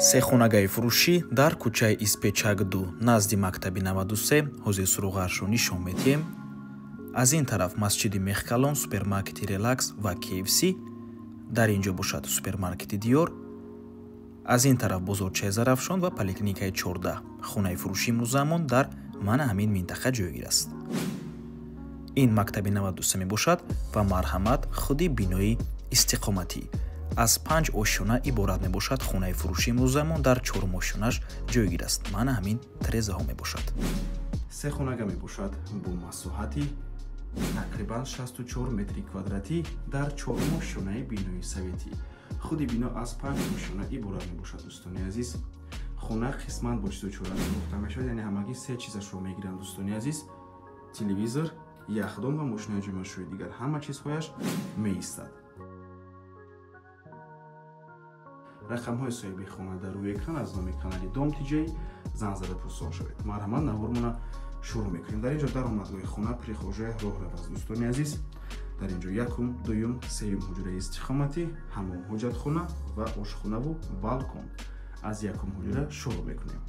Сехонагаи фурӯшӣ дар кӯчаи Испечак 2 назди мактаби 93. Ҳозир суроғаашро нишон медиҳем. Аз ин тараф масҷиди Мехкалон, супермаркети Релакс ва KFC. Дар ин ҷо бошад супермаркети Диёр. Аз ин тараф бозорчаи Зарафшон ва поликлиникаи 14. Хонаи фурӯшии имрӯзаамон дар мана ҳамин минтақа ҷойгир аст. Ин мактаби 93 мебошад ва марҳамат худи бинои истиқоматӣ. Аз 5 ошёна иборат мебошад. Хонаи фурӯшии имрӯзаамон дар 4 ошёнаш ҷойгир аст. Мана ҳамин трезаҳо мебошад. Се хонага мебошад бо масоҳати тақрибан 64 метри квадратӣ дар 4 ошёнаи бинои советӣ. Худи бино аз 5 ошёна иборат мебошад, дӯстони азиз. Хона қисман бо чизу чора фурӯхта мешавад, яъне ҳамагӣ се чизашро мегиранд, дӯстони азиз: телевизор, яхдон ва мошинаи ҷомашӯи, дигар ҳама чизҳояш меистад. Рақамҳои соҳиби хона дар рӯи экран. Аз номи канали Дом Тиҷей занг зада пурсон шавед. Марҳамат, навормона шурӯъ мекунем. Дар ин ҷо даромадгоҳи хона, прихожая, роҳрав аст, дӯстони азиз. Дар ин ҷо якум, дуюм, сеюм ҳуҷраи истиқоматӣ, ҳамом, ҳоҷатхона ва ошхонаву балкон. Аз якум ҳуҷра шурӯъ мекунем.